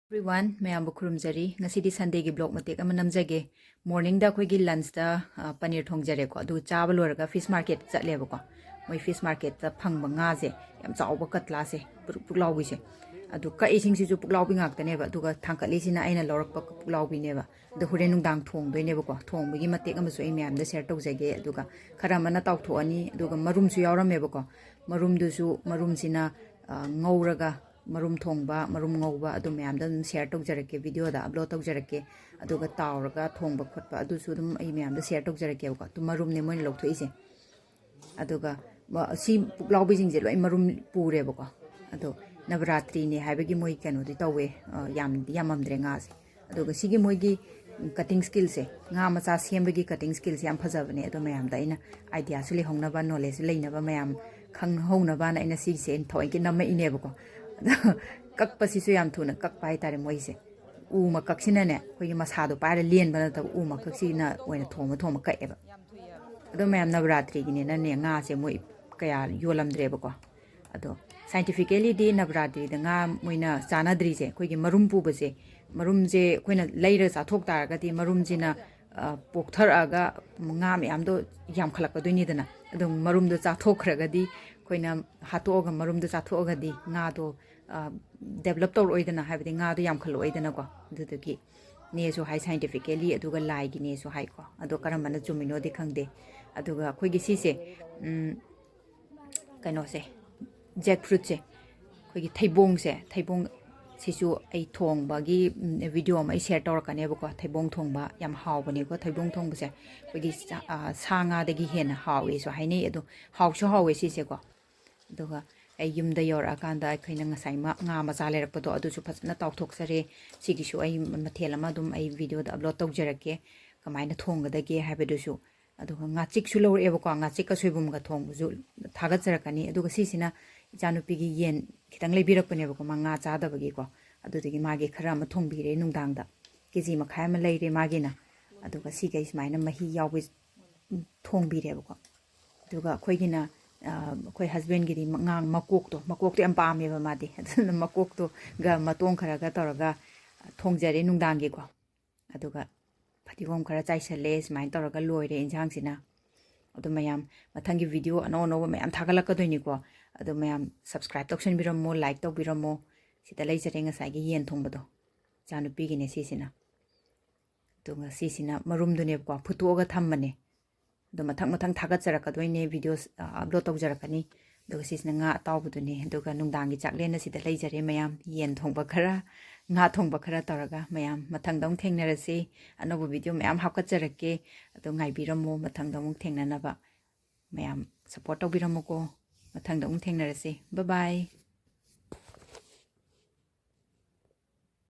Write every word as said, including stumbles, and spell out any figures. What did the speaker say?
Everyone, ꯃꯌꯥꯝꯕꯨ ꯈꯨꯔꯨꯝꯖꯔꯤ꯫ ꯉꯁꯤꯗꯤ Sundayꯒꯤ vlog ꯃꯇꯦꯛ ꯑꯃ ꯅꯝꯖꯒꯦ꯫ Morningꯗ ꯑꯩꯈꯣꯏꯒꯤ lunchꯇ, ꯑ, ꯄꯅꯤꯔ ꯊꯣꯡꯖꯔꯦꯀꯣ꯫ ꯑꯗꯨ ꯆꯥꯕ ꯂꯣꯏꯔꯒ fish market ꯆꯠꯂꯦꯕꯀꯣ꯫ ꯃꯣꯏ fish marketꯇ ꯐꯪꯕ ꯉꯥꯁꯦ, ꯌꯥꯝ ꯆꯥꯎꯕ ꯀꯇꯂꯥꯁꯦ, ꯄꯨꯛ ꯄꯨꯛꯂꯥꯎꯕꯤꯁꯦ꯫ ꯑꯗꯨ ꯀꯛꯏꯁꯤꯡꯁꯤꯁꯨ ꯄꯨꯛꯂꯥꯎꯕꯤ ꯉꯥꯛꯇꯅꯦꯕ꯫ ꯑꯗꯨꯒ ꯊꯥꯡꯀꯠꯂꯤꯁꯤꯅ ꯑꯩꯅ ꯂꯧꯔꯛꯄ ꯄꯨꯛꯂꯥꯎꯕꯤꯅꯦꯕ꯫ ꯑꯗꯣ ꯍꯣꯔꯦꯟ ꯅꯨꯡꯗꯥꯡ ꯊꯣꯡꯗꯣꯏꯅꯦꯕꯀꯣ꯫ ꯊꯣꯡꯕꯒꯤ ꯃꯇꯦꯛ ꯑꯃꯁꯨ ꯑꯩ ꯃꯌꯥꯝꯗ share ꯇꯧꯖꯒꯦ꯫ ꯑꯗꯨꯒ ꯈꯔ ꯑꯃꯅ ꯇꯥꯎꯊꯣꯛꯑꯅꯤ꯫ ꯑꯗꯨꯒ ꯃꯔꯨꯝꯁꯨ ꯌꯥꯎꯔꯝꯃꯦꯕꯀꯣ꯫ ꯃꯔꯨꯝꯗꯨꯁꯨ, ꯃꯔꯨꯝꯁꯤꯅ, ꯑ, ꯉꯧꯔꯒ, ꯃꯔꯨꯝ ꯊꯣꯡꯕ, ꯃꯔꯨꯝ ꯉꯧꯕ, ꯑꯗꯨ ꯃꯌꯥꯝꯗ ꯑꯗꯨꯝ share ꯇꯧꯖꯔꯛꯀꯦ, videoꯗ upload ꯇꯧꯖꯔꯛꯀꯦ꯫ ꯑꯗꯨꯒ ꯇꯥꯎꯔꯒ ꯊꯣꯡꯕ ꯈꯣꯠꯄ, ꯑꯗꯨꯁꯨ ꯑꯗꯨꯝ ꯑꯩ ꯃꯌꯥꯝꯗ share ꯇꯧꯖꯔꯛꯀꯦꯕꯀꯣ꯫ ꯑꯗꯨ ꯃꯔꯨꯝꯅꯦ ꯃꯣꯏꯅ ꯂꯧꯊꯣꯛꯏꯁꯦ꯫ ꯑꯗꯨꯒ ꯃ-, ꯁꯤ ꯄꯨꯛꯂꯥꯎꯕꯤꯁꯤꯡꯁꯦ ꯂꯣꯏ ꯃꯔꯨꯝ ꯄꯨꯔꯦꯕꯀꯣ꯫ ꯑꯗꯣ ꯅꯕꯔꯥꯇ꯭ꯔꯤꯅꯦ ꯍꯥꯏꯕꯒꯤ ꯃꯣꯏ ꯀꯩꯅꯣꯗꯤ ꯇꯧꯋꯦ, ꯑ, ꯌꯥꯝꯗꯤ ꯌꯥꯝꯃꯝꯗ꯭ꯔꯦ ꯉꯥꯁꯦ꯫ ꯑꯗꯨꯒ ꯁꯤꯒꯤ ꯃꯣꯏꯒꯤ cutting skillꯁꯦ, ꯉꯥ ꯃꯆꯥ ꯁꯦꯝꯕꯒꯤ cutting skillꯁꯦ ꯌꯥꯝ ꯐꯖꯕꯅꯦ꯫ ꯑꯗꯣ ꯃꯌꯥꯝꯗ ꯑꯩꯅ ideaꯁꯨ ꯂꯩꯍꯧꯅꯕ, knowledgeꯁꯨ ꯂꯩꯅꯕ, ꯃꯌꯥꯝ ꯈꯪꯍꯧꯅꯕꯅ ꯑꯩꯅ ꯁꯤꯒꯤꯁꯦ ꯑꯩꯅ ꯊꯑꯣꯏꯀꯤ ꯅꯝꯃꯛꯏꯅꯦꯕꯀꯣ꯫ ꯑꯗꯣ ꯀꯛꯄꯁꯤꯁꯨ ꯌꯥꯝ ꯊꯨꯅ ꯀꯛꯄ ꯍꯥꯏꯇꯥꯔꯦ ꯃꯣꯏꯁꯦ꯫ ꯎ ꯃꯀꯛꯁꯤꯅꯅꯦ, ꯑꯩꯈꯣꯏꯒꯤ ꯃꯁꯥꯗꯣ ꯄꯥꯏꯔ ꯂꯦꯟꯕ ꯅꯠꯇꯕ, ꯎ ꯃꯀꯛꯁꯤꯅ ꯑꯣꯏꯅ ꯊꯣꯡꯕ ꯊꯣꯡꯕ ꯀꯛꯑꯦꯕ꯫ ꯑꯗꯣ ꯃꯌꯥꯝ ꯅꯕꯔꯥꯇ꯭ꯔꯤꯒꯤꯅꯦꯅꯅꯦ, ꯉꯥꯁꯦ ꯃꯣꯏ ꯀꯌꯥ ꯌꯣꯜꯂꯝꯗ꯭ꯔꯦꯕꯀꯣ꯫ ꯑꯗꯣ scientificallyꯗꯤ ꯅꯕꯔꯥꯇ꯭ꯔꯤꯗ ꯉꯥ ꯃꯣꯏꯅ ꯆꯥꯅꯗ꯭ꯔꯤꯁꯦ, ꯑꯩꯈꯣꯏꯒꯤ ꯃꯔꯨꯝ ꯄꯨꯕꯁꯦ, ꯃꯔꯨꯝꯁꯦ ꯑꯩꯈꯣꯏꯅ ꯂꯩꯔ ꯆꯥꯊꯣꯛ ꯇꯥꯔꯒꯗꯤ ꯃꯔꯨꯝꯁꯤꯅ, ꯑ, ꯄꯣꯛꯊꯔꯛꯑꯒ ꯉꯥ ꯃꯌꯥꯝꯗꯣ ꯌꯥꯝꯈꯠꯂꯛꯀꯗꯣꯏꯅꯤꯗꯅ꯫ ꯑꯗꯨꯝ ꯃꯔꯨꯝꯗꯣ ꯆꯥꯊꯣꯛꯈ꯭ꯔꯒꯗꯤ, ꯑꯩꯈꯣꯏꯅ ꯍꯥꯠꯇꯣꯛꯑꯒ ꯃꯔꯨꯝꯗꯣ ꯆꯥꯊꯣꯛꯑꯒꯗꯤ ꯉꯥꯗꯣ, ꯑ, develop ꯇꯧꯔꯛꯑꯣꯏꯗꯅ, ꯍꯥꯏꯕꯗꯤ ꯉꯥꯗꯣ ꯌꯥꯝꯈꯠꯂꯛꯑꯣꯏꯗꯅꯀꯣ꯫ ꯑꯗꯨꯗꯨꯒꯤ ꯅꯦꯁꯨ ꯍꯥꯏ scientifically, ꯑꯗꯨꯒ ꯂꯥꯏꯒꯤꯅꯦꯁꯨ ꯍꯥꯏꯀꯣ꯫ ꯑꯗꯣ ꯀꯔꯝꯕꯅ ꯆꯨꯝꯃꯤꯅꯣꯗꯤ ꯈꯪꯗꯦ꯫ ꯑꯗꯨꯒ ꯑꯩꯈꯣꯏꯒꯤ ꯁꯤꯁꯦ, ꯎꯝ, ꯀꯩꯅꯣꯁꯦ, jackfruitꯁꯦ, ꯑꯩꯈꯣꯏꯒꯤ ꯊꯩꯕꯣꯡꯁꯦ, ꯊꯩꯕꯣꯡ ꯁꯤꯁꯨ ꯑꯩ ꯊꯣꯡꯕꯒꯤ, ꯎꯝ, video ꯑꯃ ꯑꯩ share ꯇꯧꯔꯛꯀꯅꯦꯕꯀꯣ꯫ ꯊꯩꯕꯣꯡ ꯊꯣꯡꯕ ꯌꯥꯝ ꯍꯥꯎꯕꯅꯦꯀꯣ, ꯊꯩꯕꯣꯡ ꯊꯣꯡꯕꯁꯦ꯫ ꯑꯩꯈꯣꯏꯒꯤ ꯁꯥ-, ꯑ, ꯁꯥ ꯉꯥꯗꯒꯤ ꯍꯦꯟꯅ ꯍꯥꯎꯋꯦꯁꯨ ꯍꯥꯏꯅꯩ꯫ ꯑꯗꯣ ꯍꯥꯎꯁꯨ ꯍꯥꯎꯋꯦ ꯁꯤꯁꯦꯀꯣ꯫ ꯑꯗꯨꯒ ꯑꯩ ꯌꯨꯝꯗ ꯌꯧꯔꯛꯑꯀꯥꯟꯗ ꯑꯩꯈꯣꯏꯅ ꯉꯁꯥꯏ ꯃ-, ꯉꯥ ꯃꯆꯥ ꯂꯩꯔꯛꯄꯗꯣ, ꯑꯗꯨꯁꯨ ꯐꯖꯅ ꯇꯥꯎꯊꯣꯛꯆꯔꯦ꯫ ꯁꯤꯒꯤꯁꯨ ꯑꯩ ꯃꯊꯦꯜ ꯑꯃ ꯑꯗꯨꯝ ꯑꯩ videoꯗ upload ꯇꯧꯖꯔꯛꯀꯦ, ꯀꯃꯥꯏꯅ ꯊꯣꯡꯒꯗꯒꯦ ꯍꯥꯏꯕꯗꯨꯁꯨ꯫ ꯑꯗꯨꯒ ꯉꯥꯆꯤꯛꯁꯨ ꯂꯧꯔꯛꯑꯦꯕꯀꯣ, ꯉꯥꯆꯤꯛꯀ ꯁꯣꯏꯕꯨꯝꯒ ꯊꯣꯡꯕꯁꯨ ꯊꯥꯒꯠꯆꯔꯛꯀꯅꯤ꯫ ꯑꯗꯨꯒ ꯁꯤꯁꯤꯅ ꯏꯆꯥꯅꯨꯄꯤꯒꯤ ꯌꯦꯟ ꯈꯤꯇꯪ ꯂꯩꯕꯤꯔꯛꯄꯅꯦꯕꯀꯣ, ꯃꯥ ꯉꯥ ꯆꯥꯗꯕꯒꯤꯀꯣ꯫ ꯑꯗꯨꯗꯨꯒꯤ ꯃꯥꯒꯤ ꯈꯔ ꯑꯃ ꯊꯣꯡꯕꯤꯔꯦ ꯅꯨꯡꯗꯥꯡꯗ, ꯀꯦ ꯖꯤ ꯃꯈꯥꯏ ꯑꯃ ꯂꯩꯔꯦ ꯃꯥꯒꯤꯅ꯫ ꯑꯗꯨꯒ ꯁꯤꯈꯩ ꯁꯨꯃꯥꯏꯅ ꯃꯍꯤ ꯌꯥꯎꯕ ꯊꯣꯡꯕꯤꯔꯦꯕꯀꯣ꯫ ꯑꯗꯨꯒ ꯑꯩꯈꯣꯏꯒꯤꯅ ꯑꯩꯈꯣꯏ ꯍꯁꯕꯦꯟꯒꯤꯗꯤ ꯉꯥꯡ ꯃꯀꯣꯛꯇꯣ, ꯃꯀꯣꯛꯇꯣ ꯌꯥꯝ ꯄꯥꯝꯃꯦꯕ ꯃꯥꯗꯤ꯫ ꯑꯗꯨꯅ ꯃꯀꯣꯛꯇꯣꯒ ꯃꯇꯣꯡ ꯈꯔꯒ ꯇꯧꯔꯒ ꯊꯣꯡꯖꯔꯦ ꯅꯨꯡꯗꯥꯡꯒꯤꯀꯣ꯫ ꯑꯗꯨꯒ ꯐꯗꯤꯒꯣꯝ ꯈꯔ ꯆꯥꯏꯁꯜꯂꯦ꯫ ꯁꯨꯃꯥꯏꯅ ꯇꯧꯔꯒ ꯂꯣꯏꯔꯦ ꯏꯟꯁꯥꯡꯁꯤꯅ꯫ ꯑꯗꯨ ꯃꯌꯥꯝ ꯃꯊꯪꯒꯤ ꯚꯤꯗꯤꯑꯣ ꯑꯅꯧ ꯑꯅꯧꯕ ꯃꯌꯥꯝ ꯊꯥꯒꯠꯂꯛꯀꯗꯣꯏꯅꯤꯀꯣ꯫ ꯑꯗꯨ ꯃꯌꯥꯝ subscribe ꯇꯧꯁꯟꯕꯤꯔꯝꯃꯣ, like ꯇꯧꯕꯤꯔꯝꯃꯣ꯫ ꯁꯤꯗ ꯂꯩꯖꯔꯦ ꯉꯁꯥꯏꯒꯤ ꯌꯦꯟ ꯊꯣꯡꯕꯗꯣ꯫ ꯏꯆꯥꯅꯨꯄꯤꯒꯤꯅꯦ ꯁꯤꯁꯤꯅ꯫ ꯑꯗꯨꯒ ꯁꯤꯁꯤꯅ ꯃꯔꯨꯝꯗꯨꯅꯦꯕꯀꯣ, ꯐꯨꯠꯇꯣꯛꯑꯒ ꯊꯝꯕꯅꯦ꯫ ꯑꯗꯣ ꯃꯊꯪ ꯃꯊꯪ ꯊꯥꯒꯠꯆꯔꯛꯀꯗꯣꯏꯅꯦ, videos upload ꯇꯧꯖꯔꯛꯀꯅꯤ꯫ ꯑꯗꯨꯒ ꯁꯤꯁꯤꯅ ꯉꯥ ꯑꯇꯥꯎꯕꯗꯨꯅꯦ꯫ ꯑꯗꯨꯒ ꯅꯨꯡꯗꯥꯡꯒꯤ ꯆꯥꯛꯂꯦꯟ ꯑꯁꯤꯗ ꯂꯩꯖꯔꯦ ꯃꯌꯥꯝ, ꯌꯦꯟ ꯊꯣꯡꯕ ꯈꯔ, ꯉꯥ ꯊꯣꯡꯕ ꯈꯔ ꯇꯧꯔꯒ꯫ ꯃꯌꯥꯝ ꯃꯊꯪꯗ ꯑꯃꯨꯛ ꯊꯦꯡꯅꯔꯁꯤ꯫ ꯑꯅꯧꯕ ꯚꯤꯗꯤꯑꯣ ꯃꯌꯥꯝ ꯍꯥꯞꯀꯠꯆꯔꯛꯀꯦ꯫ ꯑꯗꯣ ꯉꯥꯏꯕꯤꯔꯝꯃꯣ, ꯃꯊꯪꯗ ꯑꯃꯨꯛ ꯊꯦꯡꯅꯅꯕ꯫ ꯃꯌꯥꯝ support ꯇꯧꯕꯤꯔꯝꯃꯨꯀꯣ꯫ ꯃꯊꯪꯗ ꯑꯃꯨꯛ ꯊꯦꯡꯅꯔꯁꯤ꯫ Bye bye꯫